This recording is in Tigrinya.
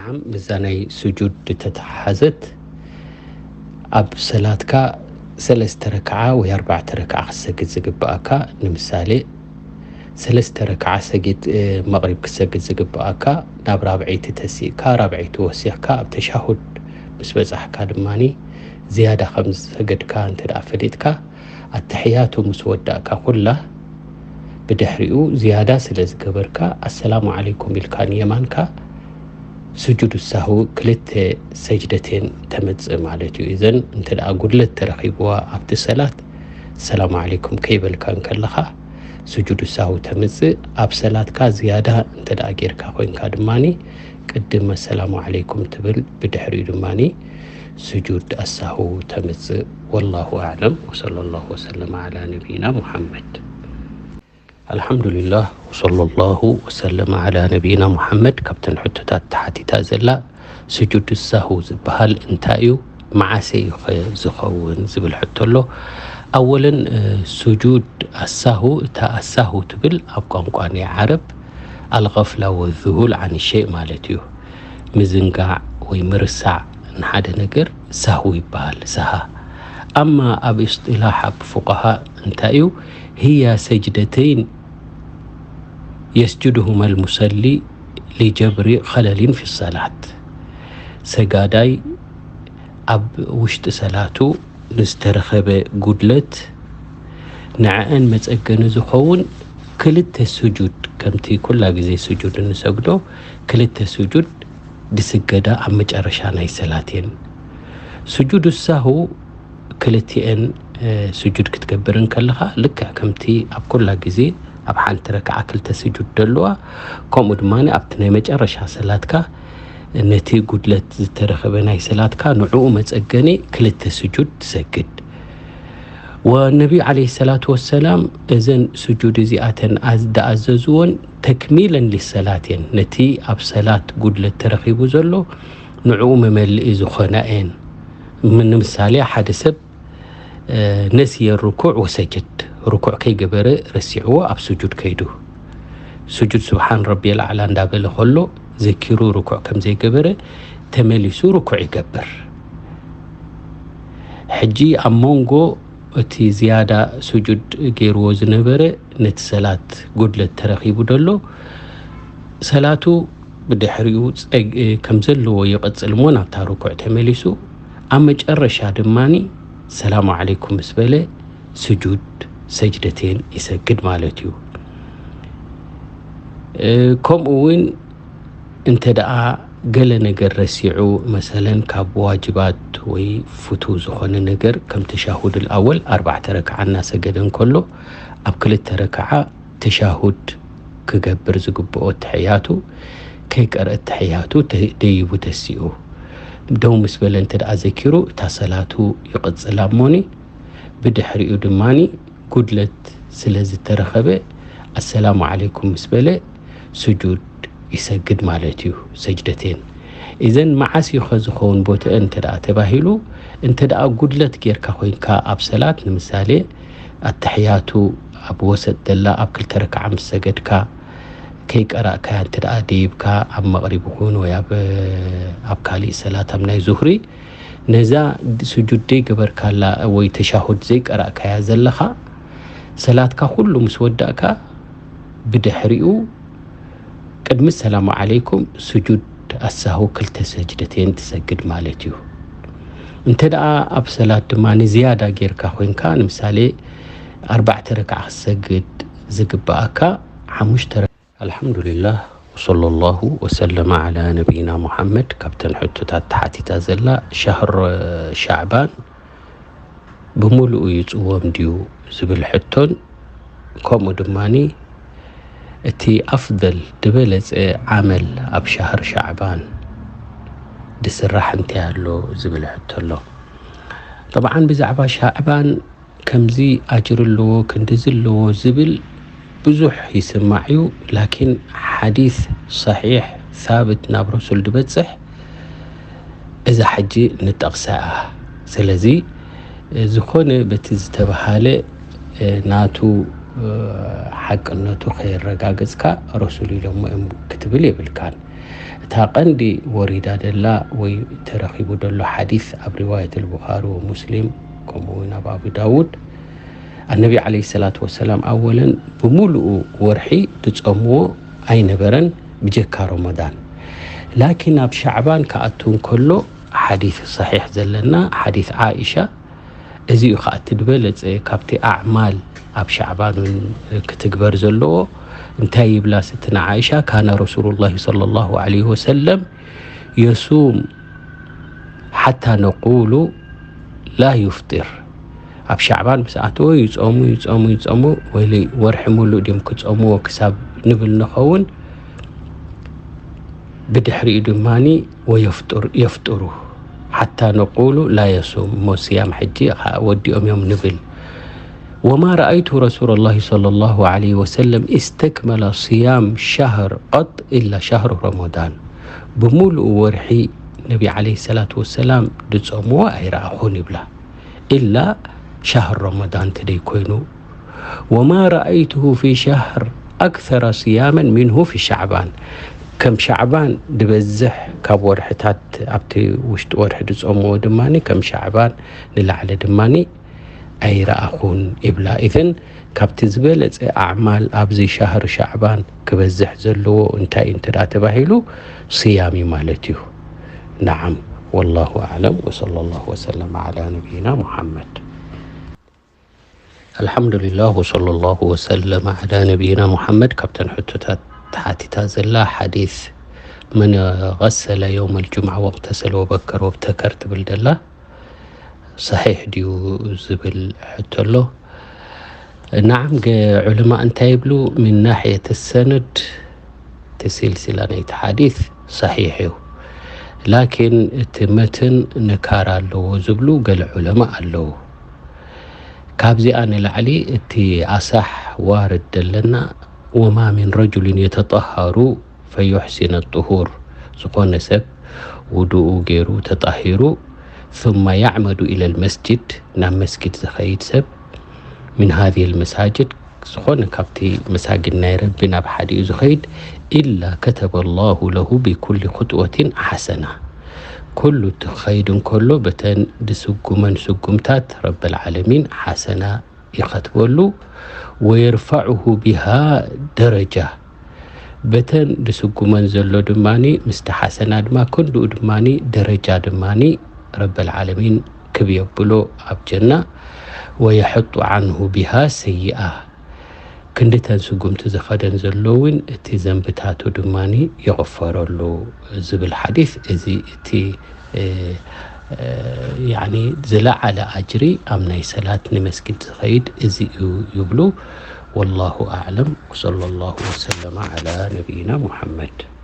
ምስዛ ናይ ስጁድ ተተሓሓዘት ኣብ ሰላትካ ሰለስተ ረክዓ ወይ ኣርባዕተ ረክዓ ክትሰግድ ዝግብኣካ። ንምሳሌ ሰለስተ ረክዓ ሰጊድ መቕሪብ ክትሰግድ ዝግብኣካ ናብ ራብዐይቲ ተሲእካ ራብዐይቲ ወሲኽካ ኣብ ተሻሁድ ምስ በጻሕካ ድማኒ ዝያዳ ከም ዝሰገድካ እንተ ደኣ ፈሊጥካ ኣተሕያቱ ምስ ወዳእካ ኩላ ብድሕሪኡ ዝያዳ ስለ ዝገበርካ ኣሰላሙ ዓለይኩም ኢልካ ንየማንካ ስጁድ ሳሁ ክልተ ሰጅደቴን ተመጽእ ማለት እዩ። እዘን እንተ ደኣ ጉድለት ተረኺብዋ ኣብቲ ሰላት ሰላሙ ዓለይኩም ከይበልካ እንከለኻ ስጁድ ሳሁ ተምጽእ። ኣብ ሰላትካ ዝያዳ እንተ ደኣ ጌርካ ኮይንካ ድማኒ ቅድም ኣሰላሙ ዓለይኩም ትብል፣ ብድሕሪኡ ድማኒ ስጁድ ኣሳሁ ተምጽእ። ወላሁ ኣዕለም ወሰለላሁ ወሰለም ዓላ ነቢይና ሙሓመድ። ኣልሓምዱሊላህ ወሰለላሁ ወሰለም ዓላ ነቢይና ሙሓመድ። ካብተን ሕቶታት ተሓቲታ ዘላ ስጁድ ሳሁ ዝበሃል እንታይ እዩ? መዓሰ እዩ ኸ ዝኸውን ዝብል ሕቶ ኣሎ። ኣወለን ስጁድ ኣሳሁ፣ እታ ኣሳሁ ትብል ኣብ ቋንቋ ናይ ዓረብ ኣልغፍላ ወذهول عن الشيء ማለት እዩ። ምዝንጋዕ ወይ ምርሳዕ ንሓደ ነገር ሳሁ ይበሃል፣ ሰሃ። ኣማ ኣብ እስጢላሕ ኣብ ፉቃሃ እንታይ እዩ? ህያ ሰጅደተይን የስጁድሁማ ልሙሰሊ ሊጀብሪ ኸለሊን ፊ ሰላት። ሰጋዳይ ኣብ ውሽጢ ሰላቱ ንዝተረኸበ ጉድለት ንዕአን መጸገኒ ዝኸውን ክልተ ስጁድ፣ ከምቲ ኩላ ግዜ ስጁድ እንሰግዶ ክልተ ስጁድ ድስገዳ ኣብ መጨረሻ ናይ ሰላት እየን። ስጁድ ሳሁ ክልቲኤን ስጁድ ክትገብር እንከለኻ ልክዕ ከምቲ ኣብ ኩላ ግዜ ኣብ ሓንቲ ረክዓ ክልተ ስጁድ ደልዋ፣ ከምኡ ድማ ኣብቲ ናይ መጨረሻ ሰላትካ ነቲ ጉድለት ዝተረኸበ ናይ ሰላትካ ንዕኡ መጸገኒ ክልተ ስጁድ ትሰግድ። ወነቢዩ ዓለይሂ ሰላቱ ወሰላም እዘን ስጁድ እዚኣተን ኣዝ-፣ ደኣዘዝዎን ተክሚለን ሊሰላት እየን። ነቲ ኣብ ሰላት ጉድለት ተረኺቡ ዘሎ ንዕኡ መመልኢ ዝኾና እየን። ም-፣ ንምሳሌ ሓደ ሰብ፣ እ፣ ነስየ ርኩዕ ወሰጀድ፣ ርኩዕ ከይገበረ ረሲዕዎ ኣብ ስጁድ ከይዱ። ስጁድ ስብሓን ረቢየል ኣዕላ እንዳበለ ከሎ ዘኪሩ ርኩዕ ከም ዘይገበረ ተመሊሱ ርኩዕ ይገብር። ሕጂ ኣብ መንጎ እቲ ዝያዳ ስጁድ ገይርዎ ዝነበረ ነቲ ሰላት ጉድለት ተረኺቡ ደሎ ሰላቱ ብድሕሪኡ ጸግ-፣ ከም ዘለዎ ይቕጽል እሞ ናብታ ርኩዕ ተመሊሱ ኣብ መጨረሻ ድማኒ ሰላሙ ዓለይኩም ምስ በለ ስጁድ ሰጅደቴን ይሰግድ ማለት እዩ። እ፣ ከምኡ እውን እንተ ደኣ ገለ ነገር ረሲዑ፣ መሰለን ካብ ዋጅባት ወይ ፍቱው ዝኾነ ነገር ከም ተሻሁድ ኣወል ኣርባዕተ ረክዓ እናሰገደ እንከሎ ኣብ ክልተ ረክዓ ተሻሁድ ክገብር ዝግብኦ ተሕያቱ ከይቀርአ ተሕያቱ ተ-፣ ደይቡ ተሲኡ ደው ምስ በለ እንተ ደኣ ዘኪሩ እታ ሰላቱ ይቕጽል ኣሞኒ ብድሕሪኡ ድማኒ ጉድለት ስለ ዝተረኸበ ኣሰላሙ ዓለይኩም ምስ በለ ስጁድ ይሰግድ ማለት እዩ። ሰጅደቴን እዘን መዓስ እዩ ኸ ዝኸውን ቦትአን እንተ ደኣ ተባሂሉ፣ እንተ ደኣ ጉድለት ጌርካ ኮይንካ ኣብ ሰላት፣ ንምሳሌ ኣተሕያቱ ኣብ ወሰጥ ዘላ ኣብ ክልተ ረክዓ ምስ ሰገድካ ከይቀራእካያ እንተ ደኣ ደይብካ ኣብ መቕሪብ ይኹን ወይ ኣብ፣ ኣብ ካሊእ ሰላት ኣብ ናይ ዙህሪ ነዛ ስጁድ ዘይገበርካላ ወይ ተሻሁድ ዘይቀራእካያ ዘለኻ ሰላትካ ኩሉ ምስ ወዳእካ ብድሕሪኡ ቅድሚ ሰላሙ ዓለይኩም ስጁድ ኣሳሁ ክልተ ሰጅደቴን ትሰግድ ማለት እዩ። እንተ ደኣ ኣብ ሰላት ድማ ንዝያዳ ጌርካ ኮይንካ ንምሳሌ ኣርባዕተ ረክዓ ክትሰግድ ዝግብኣካ ሓሙሽተ ረክዓ። ኣልሓምዱሊላህ ወሰለላሁ ወሰለመ ዓላ ነቢይና ሙሓመድ። ካብተን ሕቶታት ተሓቲታ ዘላ ሻህር ሻዕባን ብምሉኡ ይጽወም ድዩ ዝብል ሕቶን ከምኡ ድማኒ እቲ ኣፍደል ዝበለጸ ዓመል ኣብ ሻህር ሻዕባን ድስራሕ እንታይ ኣሎ ዝብል ሕቶ ኣሎ። ጠብዓን ብዛዕባ ሻዕባን ከምዚ ኣጅሪ ኣለዎ ክንድዚ ኣለዎ ዝብል ብዙሕ ይስማዕ እዩ። ላኪን ሓዲስ ሰሒሕ ሳብት ናብ ረሱል ዝበጽሕ እዛ ሕጂ ንጠቕሳ እያ። ስለዚ ዝኾነ በቲ ዝተባሃለ ናቱ ሓቅነቱ ከየረጋገጽካ ረሱል ኢሎሞ እዮም ክትብል የብልካን። እታ ቀንዲ ወሪዳ ደላ ወይ ተረኺቡ ደሎ ሓዲስ ኣብ ሪዋየት ኣልቡኻሪ ወሙስሊም፣ ከምኡ እውን ኣብ ኣቡ ዳውድ፣ ኣነቢ ዓለይሂ ሰላቱ ወሰላም ኣወለን ብምሉኡ ወርሒ ዝጸምዎ ኣይነበረን ብጀካ ረመዳን። ላኪን ኣብ ሻዕባን ክኣቱ እንከሎ ሓዲስ ሰሒሕ ዘለና ሓዲስ ዓኢሻ፣ እዚ እዩ ከኣ እቲ ዝበለጸ ካብቲ ኣዕማል ኣብ ሻዕባን ክትግበር ዘለዎ። እንታይ ይብላ ስትና ዓኢሻ? ካነ ረሱሉላሂ ሰለላሁ ዐለይሂ ወሰለም የሱም ሓታ ነቁሉ ላ ዩፍጢር። ኣብ ሻዕባን ምስ ኣተወ ይጾሙ፣ ይጾሙ፣ ይጾሙ፣ ወይሊ ወርሒ ሙሉእ ድዮም ክጾምዎ ክሳብ ንብል ንኸውን። ብድሕሪኡ ድማኒ ወየፍጡር፣ የፍጡሩ ሓታ ነቁሉ ላ የሱም። እሞ ስያም ሕጂ ኸ ወዲኦም እዮም ንብል። ወማ ረኣይቱ ረሱለላሂ ሰለላሁ ዐለይሂ ወሰለም ኢስተክመለ ስያም ሸህር ቀጥ ኢላ ሸህሩ ረመዳን። ብምሉእ ወርሒ ነቢ ዐለይሂ ሰላቱ ወሰላም ድጾምዎ ኣይረኣኹን ይብላ። ኢላ ሸህር ረመዳን ተደይ ኮይኑ። ወማ ረኣይቱሁ ፊ ሸህር ኣክሰረ ስያመን ሚንሁ ፊ ሻዕባን። ከም ሻዕባን ድበዝሕ ካብ ወርሕታት ኣብቲ ውሽጢ ወርሒ ድጾምዎ ድማ ከም ሻዕባን ንላዕሊ ድማ ኣይረኣኹን ይብላ። ኢዘን ካብቲ ዝበለጸ ኣዕማል ኣብዚ ሻህር ሻዕባን ክበዝሕ ዘለዎ እንታይ እንተ ደኣ ተባሂሉ ስያም እዩ ማለት እዩ። ነዓም፣ ወላሁ ኣዕለም ወሰለላሁ ወሰለም ዓላ ነቢይና ሙሓመድ። ኣልሓምዱሊላህ ወሰለላሁ ወሰለም ዓላ ነቢይና ሙሓመድ። ካብተን ሕቶታት ተሓቲታ ዘላ ሓዲስ መን ገሰለ የውመል ጁምዓ ወቅተሰለ ወበከር ወብተከር ትብል ደላ ሰሒሕ ድዩ ዝብል ሕቶ ኣሎ። ነዓም፣ ገ ዑለማ እንታይ ይብሉ? ሚን ናሕየት ሰነድ እቲ ሲልሲላ ናይቲ ሓዲስ ሰሒሕ እዩ። ላኪን እቲ መትን ንካር ኣለዎ ዝብሉ ገለ ዑለማ ኣለዉ። ካብዚኣ ንላዕሊ እቲ ኣሳሕ ዋርድ ደለና፣ ወማ ሚን ረጁሊን የተጠሃሩ ፈዩሕሲነ ጥሁር፣ ዝኾነ ሰብ ውዱኡ ገይሩ ተጣሂሩ፣ ثم يعمد إلى المسجد፣ ናብ መስጊድ ዝኸይድ ሰብ፣ من هذه المساجد፣ ዝኾነ ካብቲ መሳጊድ ናይ ረቢ ናብ ሓዲኡ ዝኸይድ፣ إلا كتب الله له بكل خطوة حسنة። ኩሉ እቲ ክኸይድ እንከሎ በተን ድስጉመን ስጉምታት ረበል ዓለሚን ሓሰና ይኸትበሉ። ويرفعه بها درجة። በተን ድስጉመን ዘሎ ድማኒ ምስቲ ሓሰና ድማ ክንድኡ ድማኒ ደረጃ ድማኒ ረበል ዓለሚን ክብ የብሎ ኣብ ጀና። ويحط عنه بها سيئة። ክንድተን ስጉምቲ ዝኸደን ዘሎ እውን እቲ ዘንብታቱ ድማኒ ይቕፈረሉ ዝብል ሓዲስ፣ እዚ እቲ፣ እ፣ እ፣ ያኒ ዝለዓለ ኣጅሪ ኣብ ናይ ሰላት ንመስጊድ ዝኸይድ እዚ እዩ ይብሉ። ወላሁ ኣዕለም ወሰለላሁ ወሰለመ ዓላ ነቢይና ሙሐመድ።